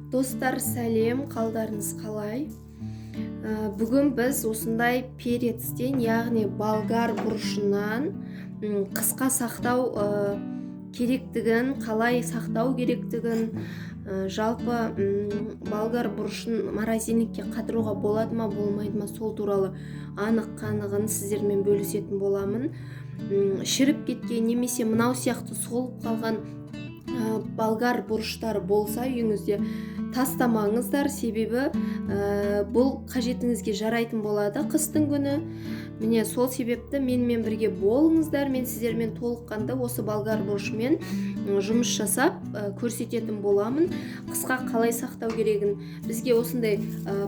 Достар, сәлем, қалдарыңыз қалай? Бүгін біз осындай перецтен, яғни болгар бұрышынан қысқа сақтау керектігін, қалай сақтау керектігін, жалпы болгар бұрышын морозильникке қатыруға болады ма, болмайды ма, сол туралы анық қанығын сіздермен бөлісетін боламын. Шіріп кеткен немесе мынау сияқты солып қалған болгар бұрыштар болса үйіңізде тастамаңыздар, себебі бұл қажетіңізге жарайтын болады қыстың күні. Міне сол себепті менімен бірге болыңыздар, мен сіздермен толыққанды осы болгар бұрышымен жұмыс жасап, көрсететін боламын. Қысқа қалай сақтау керегін, бізге осындай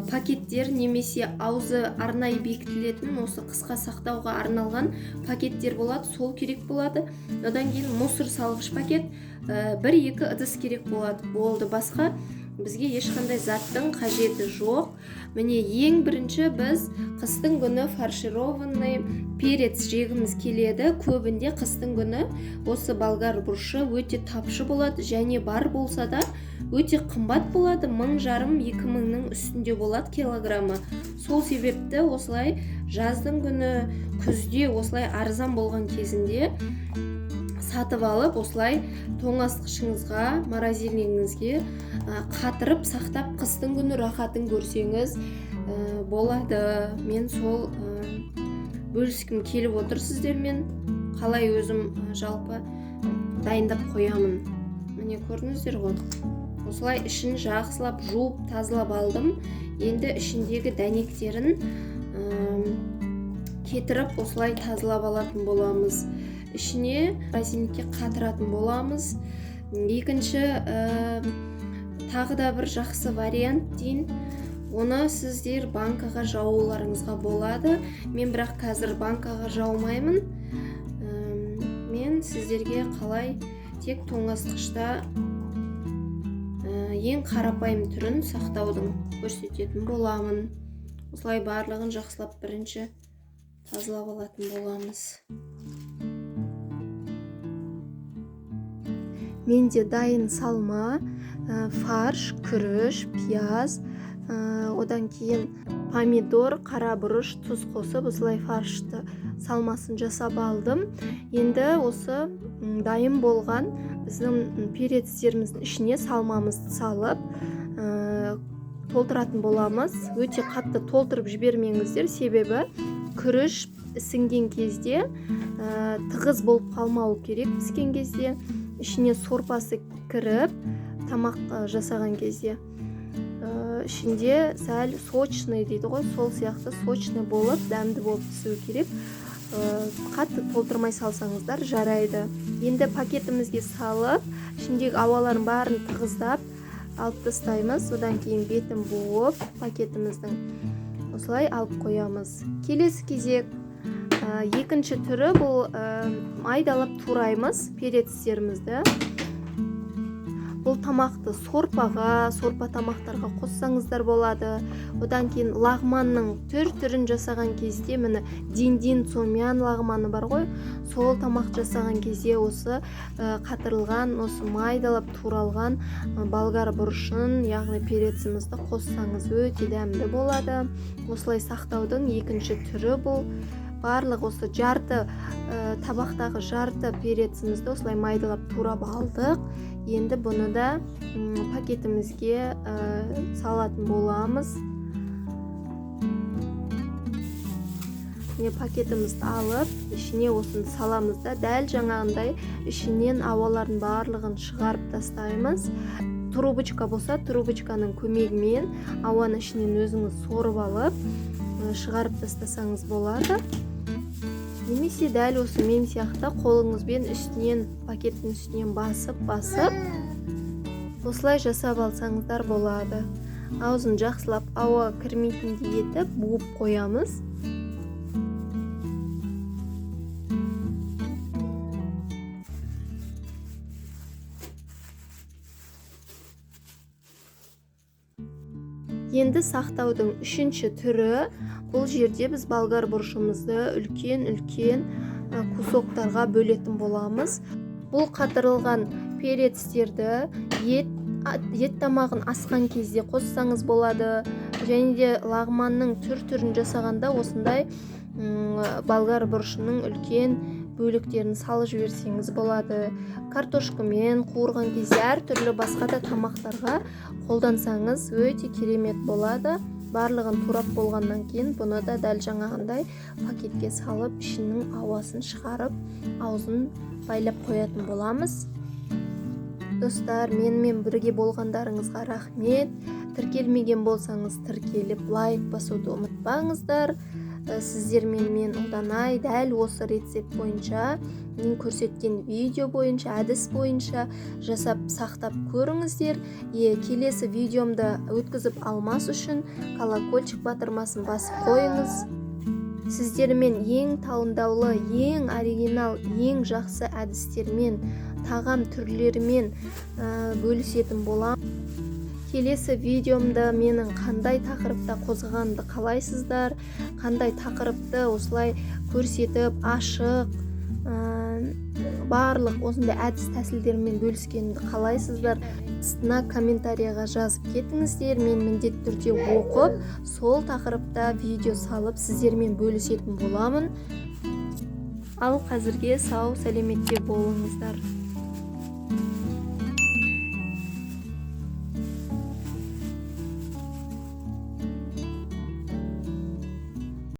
пакеттер немесе аузы арнайы бекітілетін осы қысқа сақтауға арналған пакеттер болады, сол керек болады. Одан кейін мусор салғыш пакет, бір-екі ыдыс керек болады, болды, басқа бізге ешқандай заттың қажеті жоқ. Міне ең бірінші біз қыстың күні фаршированный перец жегіміз келеді. Көбінде қыстың күні осы болгар бұрышы өте тапшы болады және бар болса да өте қымбат болады, мың жарым, екі мыңның үстінде болады килограммы. Сол себепті осылай жаздың күні, күзде осылай арзан болған кезінде сатып алып, осылай тоңазытқышыңызға, морозильнигіңізге қатырып сақтап қыстың күні рахатын көрсеңіз болады. Мен сол бөліскім келіп отыр сіздермен, қалай өзім жалпы дайындап қоямын. Міне көрдіңіздер ғой, осылай ішін жақсылап жуып тазалап алдым. Енді ішіндегі дәнектерін кетіріп осылай тазалап алатын боламыз. Ішіне морозильникке қатыратын боламыз. Екінші, тағы да бір жақсы вариант дейін, оны сіздер банкаға жауларыңызға болады. Мен бірақ қазір банкаға жаумаймын. Мен сіздерге қалай тек тоңазытқышта, ең қарапайым түрін сақтаудың көрсететін боламын. Осылай барлығын жақсылап бірінші тазалап алатын боламыз. Менде дайын салма, фарш, күріш, пияз, одан кейін помидор, қара бұрыш, тұз қосып осылай фаршты салмасын жасап алдым. Енді осы, дайын болған біздің перецтеріміздің ішіне салмамызды салып, толтыратын боламыз. Өте қатты толтырып жібермеңіздер, себебі күріш ісінген кезде, тығыз болып қалмауы керек. Піскен кезде ішіне сорпасы кіріп, тамақ жасаған кезде, ішінде сәл сочный дейді ғой, сол сияқты сочный болып, дәмді болып түсуі керек. Қатты толтырмай салсаңыздар жарайды. Енді пакетімізге салып, ішіндегі ауаларын барын тығыздап алып тастаймыз. Одан кейін бетін буып, пакетіміздің осылай алып қоямыз. Келесі кезек, екінші түрі бұл, майдалап тураймыз перецтерімізді. Бұл тамақты сорпаға, сорпа тамақтарға қоссаңыздар болады. Одан кейін лағманның түр-түрін жасаған кезде, міне дин-дин цомян лағманы бар ғой, сол тамақ жасаған кезде осы, қатырылған, осы майдалап туралған, болгар бұрышын, яғни перецімізді қоссаңыз өте дәмді болады. Осылай сақтаудың екінші түрі бұл. Барлық осы жарты, табақтағы жарты перецімізді осылай майдалап турап алдық. Енді бұны да, пакетімізге, салатын боламыз. Міне пакетімізді алып, ішіне осыны саламыз да, дәл жаңағындай ішінен ауалардың барлығын шығарып тастаймыз. Трубочка болса, трубочканың көмегімен ауаны ішінен өзіңіз сорып алып, шығарып тастасаңыз болады. Немесе дәл осы мен сияқты қолыңызбен үстінен, пакеттің үстінен басып-басып осылай жасап алсаңыздар болады. Аузын жақсылап ауа кірмейтіндей етіп буып қоямыз. Енді сақтаудың үшінші түрі, бұл жерде біз болгар бұрышымызды үлкен-үлкен, кусоктарға бөлетін боламыз. Бұл қатырылған перецтерді ет Ет тамағын асқан кезде қоссаңыз болады. Және де лағманның түр-түрін жасағанда осындай болгар бұрышының үлкен бөліктерін салып жіберсеңіз болады. Картошкамен қуырған кезде, әртүрлі басқа да тамақтарға қолдансаңыз, өте керемет болады. Барлығын турап болғаннан кейін бұны да дәл жаңағындай пакетке салып, ішінің ауасын шығарып, аузын байлап қоятын боламыз. Достар, менімен бірге болғандарыңызға рахмет. Тіркелмеген болсаңыз, тіркеліп, лайк басуды ұмытпаңыздар. Сіздермен мен, Ұлданай. Дәл осы рецепт бойынша, мен көрсеткен видео бойынша, әдіс бойынша жасап, сақтап көріңіздер. Келесі видеомды өткізіп алмас үшін колокольчик батырмасын басып қойыңыз. Сіздермен ең таңдаулы, ең оригинал, ең жақсы әдістермен, тағам түрлерімен бөлісетін боламын. Келесі видеомда менің қандай тақырыпта қозғағанымды қалайсыздар? Қандай тақырыпты осылай көрсетіп, ашық, барлық осындай әдіс тәсілдермен бөліскенімді қалайсыздар? Астына комментарияға жазып кетіңіздер. Мен міндетті түрде оқып, сол тақырыпта видео салып, сіздермен бөлісетін боламын. Ал қазірге сау сәлеметте болыңыздар.